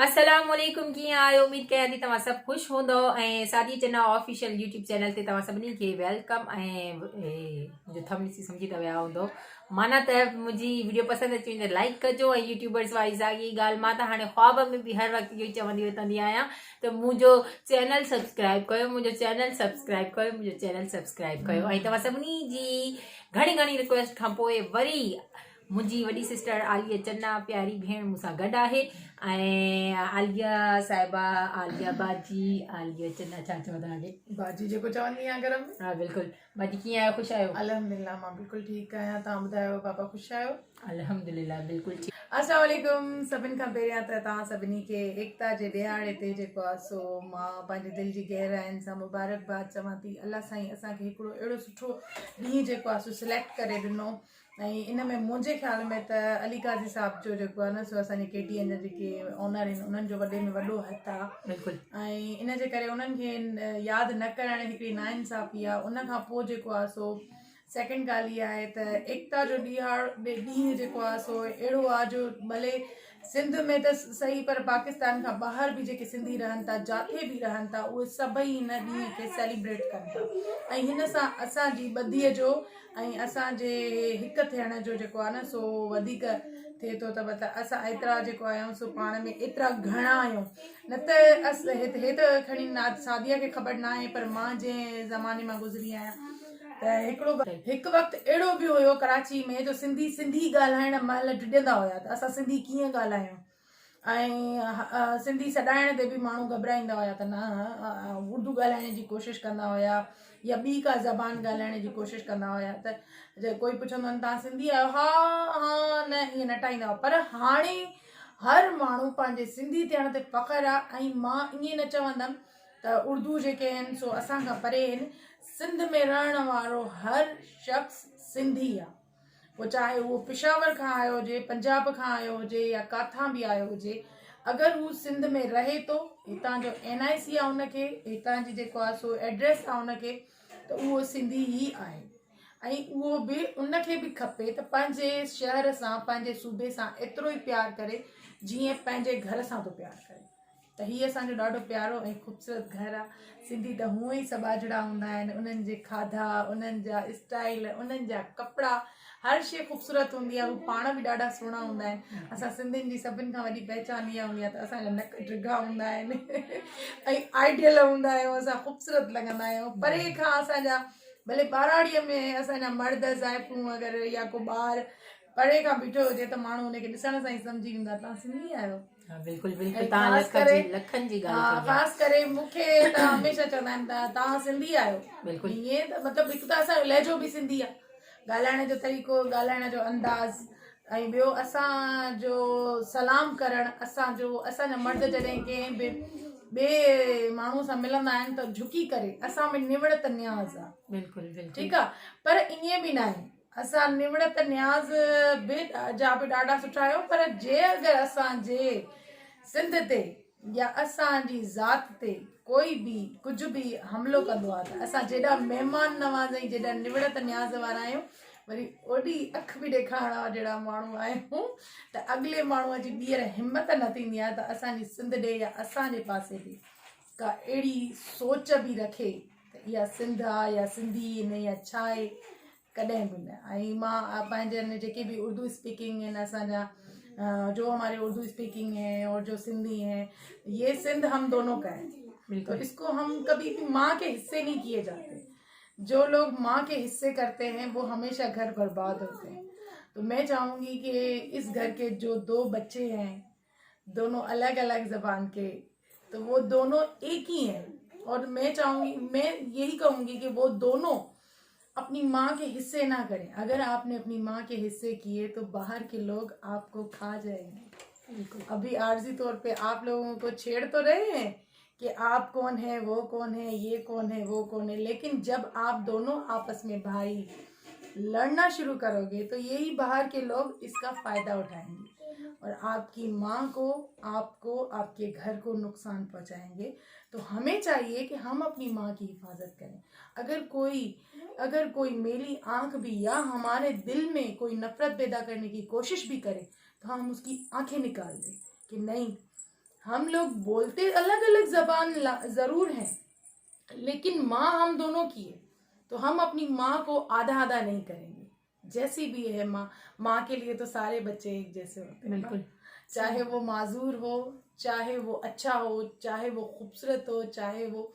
السلام عليڪم ڪيئن آهيو اميد ڪيان ٿي توهان سڀ خوش هوندؤ ۽ Sadia Channa official YouTube channel تي توهان سڀني کي welcome ۽ منهنجو ٿم ڏسي سمجهي ته ويا هوندؤ معنيٰ ته منهنجي ويڊيو پسند اچي وڃي ته لائڪ ڪجو ۽ يوٽيوبرز واري ساڳي ڳالهه مان ته هاڻي خواب ۾ به هر وقت اهو ئي چوندي وتندي آهيان ته منهنجو چينل سبسڪرائب ڪيو منهنجو چينل سبسڪرائب ڪيو منهنجو چينل سبسڪرائب ڪيو ۽ توهان سڀني جي گهڻي گهڻي رڪويسٽ کان پوء وري منهنجي وڏي سسٽر عاليه چنا پياري ڀيڻ مون سان گڏ آهي ۽ عاليه صاحبه عاليه باجي عاليه چنا ڇا چوان توهان کي؟ باجي جيڪو چوندي آهيان گهر ۾. ها بلڪل باجي ڪيئن آهيو خوش آهيو؟ الحمدلله مان بلڪل ٺيڪ آهيان توهان ٻڌايو بابا خوش آهيو؟ الحمدلله بلڪل ٺيڪ. السلام عليڪم سڀن کان پهريان ته توهان سڀني کي ايڪتا جي ڏهاڙي تي جيڪو آهي سو مان پنهنجي دل جي گهراين سان مبارڪباد چوان ٿي الله سائين اسان کي هڪڙو اهڙو سٺو ڏينهن جيڪو آهي سو سليڪٽ ڪري ڏنو ۽ ان ۾ منهنجي خيال ۾ ته علي قاضي صاحب جو جيڪو آهي نه سو اسان جي ڪي ٽي اين جا جيڪي اونر آهن انهن جو وڏي ۾ وڏو هٿ آهي بلڪل ۽ ان جي ڪري انهن کي ياد نه ڪرڻ هڪڙي نا انصافي آهي ان کان پوء جيڪو آهي سو سيڪنڊ ڳالهه اها آهي ته ايڪتا جو ڏيهاڙ ڏينهن جيڪو آهي سو اهڙو آهي جو ڀلي سنڌ ۾ ته سهي پر پاڪستان کان ٻاهر به جيڪي سنڌي رهن ٿا جاٿي به رهن ٿا اهي سڀئي هن ڏينهن کي سيليبريٽ ڪن ٿا ۽ هن سان اسان جي ٻڌيء جو ۽ اسان جي هڪ ٿيڻ جو جيڪو آهي نه سو وڌيڪ ٿئي ٿو ته مطلب اسان ايترا جيڪو آهيون سو پاڻ ۾ ايترا گهڻا آهيون نه ته هي ته کڻي سعديه کي خبر نه آهي پر مان جنهن زماني مان گذري آهيان ته هڪڙو هڪ وقت اهڙو به هيو ڪراچي ۾ جو سنڌي سنڌي ڳالهائڻ مهل ڊڄندا هيا ته اسان سنڌي ڪيئن ڳالهايون ۽ سنڌي سڏائڻ تي به ماڻهو گهٻرائيندا هيا ته نه اردو ڳالهائڻ جي ڪوشش ڪندا هيا يا ٻي ڪا زبان ڳالهائڻ جي ڪوشش ڪندا هيا ته جي ڪوئي پڇندو هن تان سنڌي آهيو ها ها نه ائين نٽائيندا هئا پر هاڻي هر ماڻهو پنهنجي سنڌي ٿيڻ تي فخر آهي ۽ مان ائين نه چوندم ته اردو جيڪي آهن سو اسان کان پري آهن سنڌ ۾ رهڻ وارو هر شخص سنڌي آهي پوء چاهي اهو پشاور کان آيو هجي، پنجاب کان آيو هجي يا ڪاٿان به آيو هجي، اگر هو سنڌ ۾ رهي ٿو، هتان جو اين آء سي آهي ان کي، هتان جي جيڪو آهي سو ايڊريس آهي ان کي ته اهو سنڌي ئي آهي ۽ اهو به ان کي به کپي ته پنهنجي شهر سان پنهنجي صوبي سان ايترو ئي پيار ڪري جيئن پنهنجي گهر سان ٿو پيار ڪري. ته هي اسان جو ڏاڍو پيارو ۽ خوبصورت گهر آ. سنڌي ته هونء ئي سٻاجهڙا هوندا آهن، انهن جي کاڌا، انهن جا اسٽائيل، انهن جا ڪپڙا، هر شيء خوبصورت هوندي آ، هو پاڻ به ڏاڍا سهڻا هوندا آهن. اسان سنڌين جي سڀن کان وڏي پهچان اها هوندي آ ته اسان جا نڪ ڊگها هوندا آهن ۽ آئيڊيل هوندا آهيون، اسان خوبصورت لڳندا آهيون. پري کان اسان جا ڀلي ٻهراڙيء ۾ اسان جا مرد زائفون اگر يا ڪو ٻار پري کان بيٺو هجي ته ماڻهو ان کي ڏسڻ سان ئي سمجهي ويندو آهي توهان سنڌي آهيو. ها بلڪل بلڪل تان لکن جي لکن جي ڳالهه ڪئي خاص ڪري مون کي ته هميشه چوندا آهن ته توهان سنڌي آهيو بلڪل ائين ته مطلب هڪ ته اسان جو لهجو به سنڌي آهي ڳالهائڻ جو طريقو ڳالهائڻ جو انداز ۽ ٻيو اسان جو سلام ڪرڻ اسان جو اسان جا مرد جڏهن ڪنهن به ٻئي ماڻهو سان ملندا آهن ته جهڪي ڪري اسان ۾ نوڙت نياز آهي بلڪل بلڪل ٺيڪ آهي پر ائين به ناهي اسان نوڙت نياز به جا به ڏاڍا سٺا آهيون پر جي اگر اسان جي سنڌ تي يا اسان جي ذات تي ڪوئي به ڪجهه به حملو ڪندو آهي ته اسان جيڏا مهمان نواز ۽ جيڏا نوڙت نياز وارا آهيون وري اوڏي اک به ڏيکارڻ جهڙا ماڻهو آهيون ته اڳلي ماڻهو جي ٻيهر همت نه ٿيندي آهي ته اسان جي سنڌ ڏي يا اسان جي پاسي ڏي ڪا اهڙي سوچ به رکي ته اها سنڌ آهي يا سنڌي آهن يا ڇا آهي ڪڏهن به نه ۽ مان پنهنجن جيڪي به اردو اسپيڪنگ آهن اسان جا جو هماري اردو اسپيڪنگ هي اور جو سنڌي هي یہ سنڌ هم دونوں کا ہے تو اس کو هم کبھی بھی ماں کے حصے نہیں کیے جاتے جو لوگ ماں کے حصے کرتے ہیں وہ ہمیشہ گھر برباد ہوتے ہیں تو میں چاہوں گی کہ اس گھر کے جو دو بچے ہیں دونوں الگ الگ زبان کے تو وہ دونوں ایک ہی ہیں اور میں چاہوں گی میں یہی کہوں گی کہ وہ دونوں اپنی ماں کے حصے نہ کریں اگر آپ نے اپنی ماں کے حصے کیے تو باہر کے لوگ آپ کو کھا جائیں گے ابھی عارضی طور پہ آپ لوگوں کو چھیڑ تو رہے ہیں کہ آپ کون ہیں وہ کون ہے یہ کون ہے وہ کون ہے لیکن جب آپ دونوں آپس میں بھائی لڑنا شروع کرو گے تو یہی باہر کے لوگ اس کا فائدہ اٹھائیں گے اور آپ کی ماں کو آپ کو آپ کے گھر کو نقصان پہنچائیں گے تو ہمیں چاہیے کہ ہم اپنی ماں کی حفاظت کریں اگر کوئی اگر کوئی میلی آنکھ بھی یا ہمارے دل میں کوئی نفرت پیدا کرنے کی کوشش بھی کرے تو ہم اس کی آنکھیں نکال دیں کہ نہیں۔ هم لوگ بولتي الگ الگ زبان ضرور هين ليڪن ماں هم دونو ڪي هي تو هم اپني ماں ڪو آڌا آڌا نهين ڪرينگي جيسي بي هي ماں ماں ڪي ليي تو ساري بچي ايڪ جيسي هوتي هين بلڪل چاهي وو معذور هو چاهي وو اڇا هو چاهي وو خوبصورت هو چاهي وو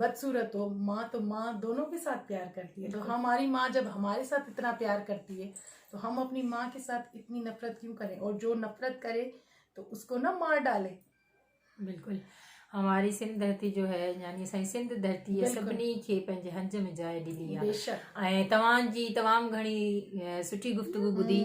بدصورت هو ماں تو ماں دونو ڪي ساٿ پيار ڪرتي هي تو هماري ماں جب هماري ساٿ اتنا پيار ڪرتي هي تو هم اپني ماں ڪي ساٿ اتني نفرت ڪيون ڪرين اور جو نفرت ڪري تو اس ڪو نه مار ڊالي. بلڪل هماري سنڌ ڌرتي جو هي يعني اسان جي سنڌ ڌرتي سڀني کي پنهنجي هنج ۾ جاء ڏني آهي ۽ توهان جي تمام گهڻي سٺي گفتگو ٻڌي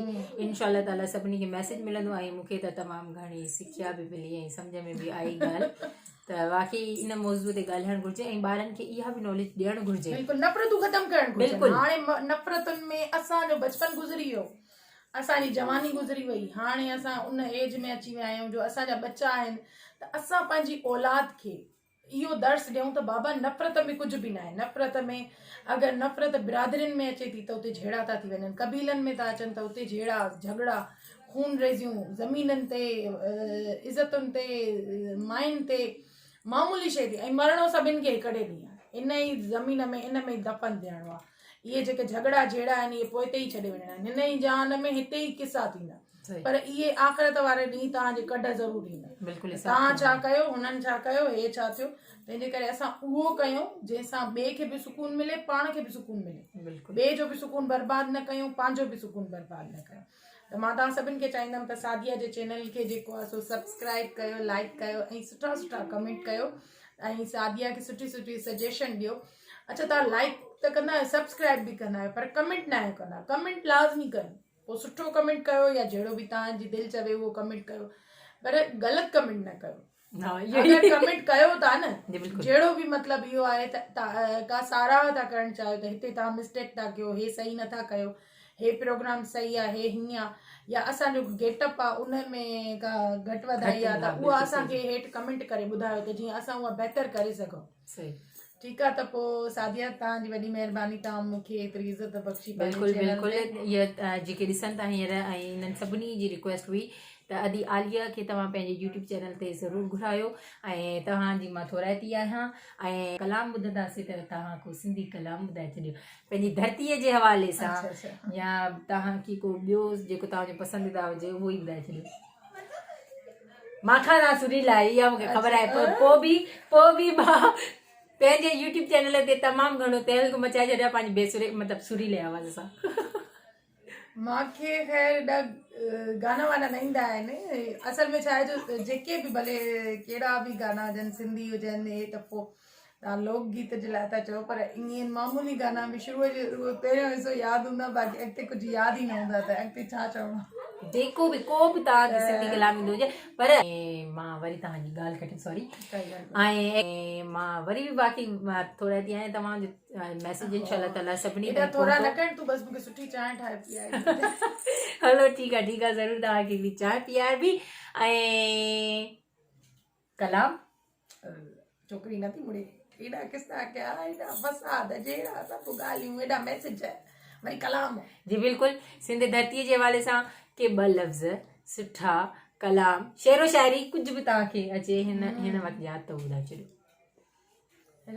انشاء الله تعالي سڀني کي ميسج ملندو ۽ مون کي ته تمام گهڻي سکيا به ملي ۽ سمجھ ۾ به آئي ڳالهه ته واقعي ان موضوع تي ڳالهائڻ گهرجي ۽ ٻارن کي اها به ناليج ڏيڻ گهرجي بلڪل نفرتون ختم ڪرڻ گهرجن هاڻي نفرتن ۾ اسان جو بچپن گذري ويو اسان جي جواني گذري وئي هاڻي اسان ان ايج ۾ اچي ويا آهيون جو اسان جا ٻچا آهن ته اسان پنهنجي اولاد کي اهو درس ڏيون ته بابا نفرت ۾ ڪجهه به ناهي نفرت ۾ اگر نفرت برادرين ۾ اچي ٿي ته اتي جهيڙا ٿا ٿي وڃن قبيلن ۾ ٿا اچن ته اتي جهيڙا جهڳڙا خون ريزيون زمينن تي عزتن تي ماين تي معمولي شيء ٿي ۽ مرڻو سڀن کي هڪڙي ڏينهن آهي ان ئي زمين ۾ ان ۾ ئي دفن ٿيڻو آهي اهي جيڪي جهڳڙا جهيڙا آهن اهي پوئتي ئي ڇڏي وڃڻا آهن هن ئي جهان ۾ هتي ئي قصا ٿيندا پر اهي آخرت واري ڏينهن توهان جي ڪڍ ضرور ايندا بلڪل توهان ڇا ڪيو هنن ڇا ڪيو هي ڇا ٿيو تنهن جي ڪري اسان اهو ڪيون جنهن سان ٻئي کي به سڪون ملي پاڻ کي به سڪون ملي بلڪل ٻئي جو به سڪون برباد نه ڪيون پنهنجو به سڪون برباد نه ڪيون ته مان توهان سڀن کي چاهيندم ته سعديه جي چينل کي جيڪو آهي سو سبسڪرائب ڪيو لائڪ ڪيو ۽ سٺا سٺا ڪمينٽ ڪيو ۽ سعديه کي سٺي سٺي سجيشن ڏيو اڇا توهان لائڪ ته ڪندا آهيو سبسڪرائب به ڪندا آهيو پر ڪمينٽ نه آهيو ڪندا ڪمينٽ لازمي ڪيو پوء سٺو ڪمينٽ ڪيو يا جهڙو به توهان جي دل چوي اهو ڪمينٽ ڪيو پر غلط ڪمينٽ نه ڪيو اگر ڪمينٽ ڪيو ٿا نه جهڙو به مطلب اهو آهي ته ڪا ساراهه ٿا ڪرڻ چاهيو ته هتي توهان مسٽيڪ ٿا ڪيو هي صحيح نٿا ڪيو هي پروگرام صحيح آهي هي هيئن آهي يا اسان جو گيٽ اپ آهي ان ۾ ڪا گهٽ وڌائي آهي ته اها اسان کي هيٺ ڪمينٽ ڪري ٻڌايو ته جيئن اسان اها بهتر ڪري سگهون صحيح ٺيڪ آ ته پو سعديه توهان جي وڏي مهرباني توهان مون کي ايتري عزت بخشي پنهنجي بلڪل چينل بلڪل تي. اهي جيڪي ڏسن ٿا هينئر ۽ انهن سڀني جي ريڪويسٽ هئي ته ادي عاليه کي توهان پنهنجي يوٽيوب چينل تي ضرور گهرايو ۽ توهان جي مان ٿورائتي آهيان ۽ ڪلام ٻڌنداسين ته توهان ڪو سنڌي ڪلام ٻڌائي ڇڏيو پنهنجي ڌرتي جي حوالي سان اڇا اڇا يا توهان کي ڪو ٻيو جيڪو توهان جو پسنديده هجي اهو ئي ٻڌائي ڇڏيو. مان کان سريلا آهي اها مونکي خبر آهي پر پوء به پوء به مان پنهنجي يوٽيوب چينل تي تمام گهڻو تهلڪو مچائي ڇڏيو پنهنجي بي سري مطلب سريلي آواز سان. مانکي خير ايڏا گانا وانا نه ايندا آهن اصل ۾ ڇا آهي جو جيڪي به ڀلي ڪهڙا به گانا هجن سنڌي هجن هي ته پوء توهان لوڪ گيت جي لاء ٿا چئو پر ائين معمولي گانا به شروع جو اهو پهريون حصو ياد هوندا باقي اڳتي ڪجهه ياد ئي نه هوندا ته اڳتي ڇا چوڻو. جيڪو به ڪو به توهان کي سنڌي ڪلام ايندو هجي پر مان وري توهان جي ڳالهه ڪٽي سوري ۽ مان وري به باقي ٿورا ٿي آهيان توهان جو ميسج انشاء الله تعالي سڀني ايڏا ٿورا نه ڪر تون بس مونکي سٺي چانهه ٺاهي پياري هلو ٺيڪ آهي ٺيڪ آهي ضرور توهان کي هڪڙي چانهه پياربي ۽ ڪلام. ڇوڪري نه ٿي مڙي. ايڏا قصا ڪيا، ايڏا فساد، جهيڙا، سڀ ڳالهيون، ايڏا ميسيج، وري ڪلام. جي بلڪل سنڌ ڌرتي جي حوالي سان ڪي ٻه لفظ سٺا ڪلام شعر و شاعري ڪجهه به توهان کي اچي هن هن وقت ياد ته ٻڌائي ڇڏيو.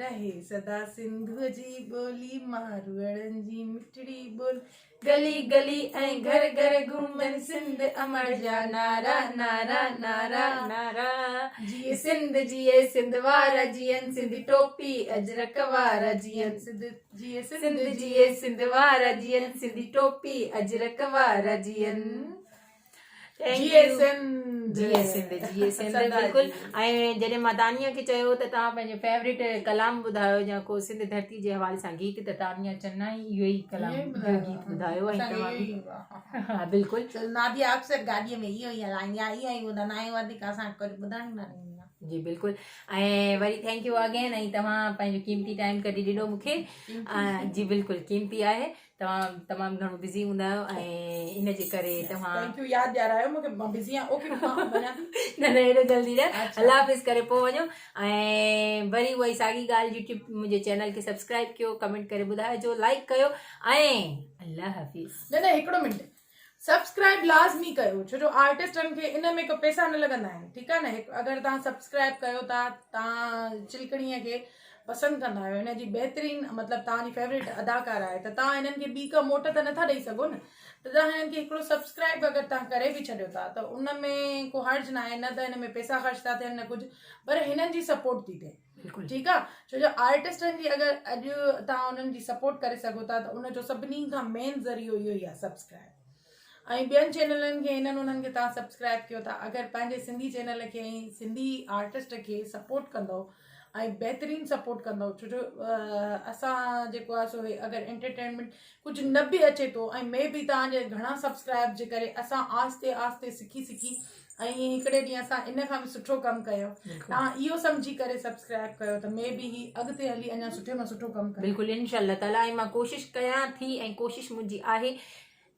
رهي سدا سنڌوء جي ٻولي، ماروئڙن جي مٺڙي ٻولي. گلي گلي ۽ گهر گهر گهمن سنڌ امڙ جا نعرا نعرا نعرا نعرا. جيئي سنڌ جيئي سنڌ وارا جيئن سنڌي ٽوپي اجرڪ وارا جيئن سنڌ جيئي سنڌ جيئي سنڌ وارا جيئن سنڌي ٽوپي اجرڪ وارا جيئن. جيئي سنڌ جيئي سنڌ جيئي سنڌ بلڪل ۽ جڏهن مان تانيا کي چيو ته توهان پنهنجو فيوريٽ ڪلام ٻڌايو يا ڪو سنڌ ڌرتي جي حوالي سان گيت ته تانيا چنا ئي اهو ئي ڪلام اهو گيت ٻڌايو ۽ توهان به ها بلڪل ناديا اڪثر گاڏي ۾ اهو ئي هلائيندي آهي اهو ئي ٻڌندا آهيون وڌيڪ اسان کي ڪجهه ٻڌڻ ئي نه ايندو آهي. جي بلڪل ۽ وري thank you again ۽ توهان پنهنجو قيمتي ٽائيم ڪڍي ڏنو مون کي جي بلڪل قيمتي آهي توهان تمام گهڻو بزي هوندا آهيو ۽ ان جي ڪري توهان thank you ياد ڏيارايو مونکي مان بزي آهيان اوڪي مان وڃان ٿي نه نه ايڏو جلدي نه الله حافظ ڪري پوء وڃو ۽ وري اها ئي ساڳي ڳالهه يوٽيوب منهنجي چينل کي سبسڪرائب ڪيو ڪمينٽ ڪري ٻڌائجو لائڪ ڪيو ۽ الله حافظ نه نه هڪڙو منٽ. سبسڪرائب لازمي ڪيو ڇو جو آرٽسٽن کي ان ۾ ڪو پيسا نه لڳندا آهن ٺيڪ آهي نه هڪ اگر توهان سبسڪرائب ڪيو ٿا توهان چلڪڻي کي پسند ڪندا آهيو هن جي بهترين مطلب توهان جي فيورٽ اداڪار آهي ته توهان هنن کي ٻي ڪا موٽ ته نٿا ڏئي سگهو نه ته توهان هنن کي هڪڙو سبسڪرائب اگر توهان ڪري به ڇڏيو ٿا ته ان ۾ ڪو حرج نه آهي نه ته هن ۾ پيسا خرچ ٿا ٿين نه ڪجهه پر هنن جي سپورٽ ٿي ٿئي ٺيڪ آ ڇو جو آرٽسٽن جي اگر اڄ توهان انهن جي سپورٽ ڪري سگهو ٿا ته ان جو سڀني کان مين ذريعو اهو ئي آ سبسڪرائب ۽ ٻين چينلن کي هنن انهن کي توهان سبسڪرائب ڪيو ٿا اگر پنهنجي سنڌي چينل کي ۽ سنڌي آرٽسٽ کي سپورٽ ڪندو ۽ بهترين سپورٽ ڪندو ڇو جو اسان جيڪو آ سو اگر انٽرٽينمينٽ ڪجهه نه به اچي ٿو ۽ مي بي توهان جي گهڻا سبسڪرائب جي ڪري اسان آهستي آهستي سکي سکي ۽ هڪڙي ڏينهن اسان ان کان به سٺو ڪم ڪيو توهان اهو سمجهي ڪري سبسڪرائب ڪيو ته مي بي هي اڳتي هلي اڃا سٺي مان سٺو ڪم ڪندو. بلڪل انشاء الله تعالي ۽ مان ڪوشش ڪيان ٿي ۽ ڪوشش منهنجي آهي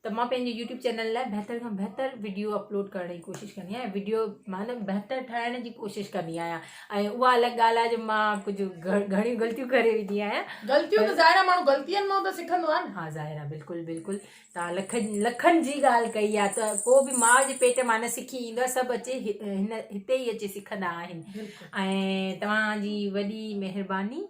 ته مان پنهنجي يوٽيوب چينل لاء بهتر کان بهتر وڊيو اپلوڊ ڪرڻ جي ڪوشش ڪندي آهيان وڊيو معنی بهتر ٺاهڻ جي ڪوشش ڪندي آهيان ۽ اها الڳ ڳالهه آهي جو مان ڪجهه گهڻيون غلطيون ڪري ويندي آهيان غلطيون ته ظاهر آهي ماڻهو غلطين مان ته سکندو آهي نه ها ظاهر آهي بلڪل بلڪل توهان لکن لکن جي ڳالهه ڪئي آهي ته ڪو به ماء جي پيٽ مان نه سکي ايندو آهي سڀ اچي هن هتي ئي اچي سکندا آهن ۽ توهان جي وڏي مهرباني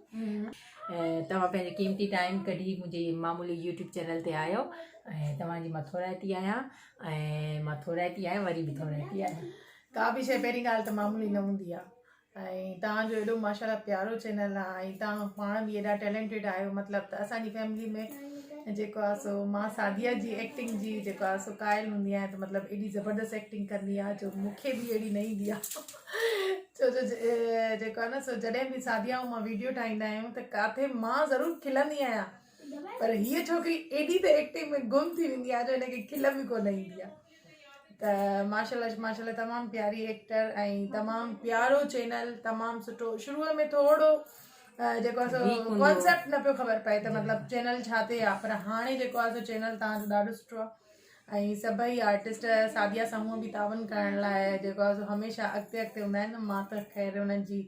توهان پنهنجو قيمتي ٽائيم ڪڍي منهنجي معمولي يوٽيوب چينل تي آيو ۽ توهان جي مان ٿورائتي آهيان ۽ مان ٿورائتي آهيان وري به ٿورائتي آهيان. ڪا به شيء پهرين ڳالهه ته معمولي نه هوندي آهي ۽ توهان جو ايڏو ماشاءالله پيارو چينل آ ۽ توهان پاڻ به ايڏا ٽيلنٽيڊ آهيو مطلب ته اسان جي فيملي ۾ جيڪو آ سو مان سعديه جي ايڪٽنگ جي جيڪو آ سو قائل هوندي آهيان ته مطلب ايڏي زبردست ايڪٽنگ ڪندي آ جو مون کي به اهڙي نه ايندي آ ڇو جو جيڪو آ نه سو جڏهن به سعديه ۽ مان ويڊيو ٺاهيندا آهيون ته ڪاٿي مان ضرور کلندي آهيان پر هيء ڇوڪري ايڏي ته ايڪٽنگ ۾ گم ٿي ويندي آ جو هن کي کل به ڪونه ايندي آ ته ماشاءالله ماشاءالله تمام پياري ايڪٽر ۽ تمام پيارو چينل تمام سٺو شروع ۾ ٿورو جيڪو آ سو ڪانسيپٽ نه پيو خبر پئي ته مطلب چينل ڇا تي آ پر هاڻي جيڪو آ سو چينل تان جو ڏاڍو سٺو آ ۽ سڀئي آرٽسٽ سعديه سان هونء به تعاون ڪرڻ لاء جيڪو آ سو هميشه اڳتي اڳتي هوندا آهن مان ته خير انهن جي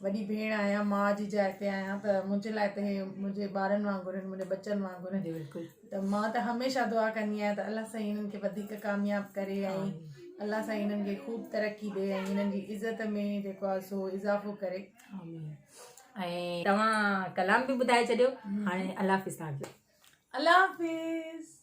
وڏي ڀيڻ آهيان ماء جي جاء تي آهيان ته منهنجي لاء ته هي منهنجي ٻارن وانگر آهن منهنجي ٻچن وانگر آهن بلڪل ته مان ته هميشه دعا ڪندي آهيان ته الله سائين هنن کي وڌيڪ ڪامياب ڪري ۽ الله سائين هنن کي خوب ترقي ڏي ۽ هنن جي عزت ۾ جيڪو آهي سو اضافو ڪري. آمين ۽ توهان ڪلام به ٻڌائي ڇڏيو هاڻي الله حافظ توهان کي. الله حافظ.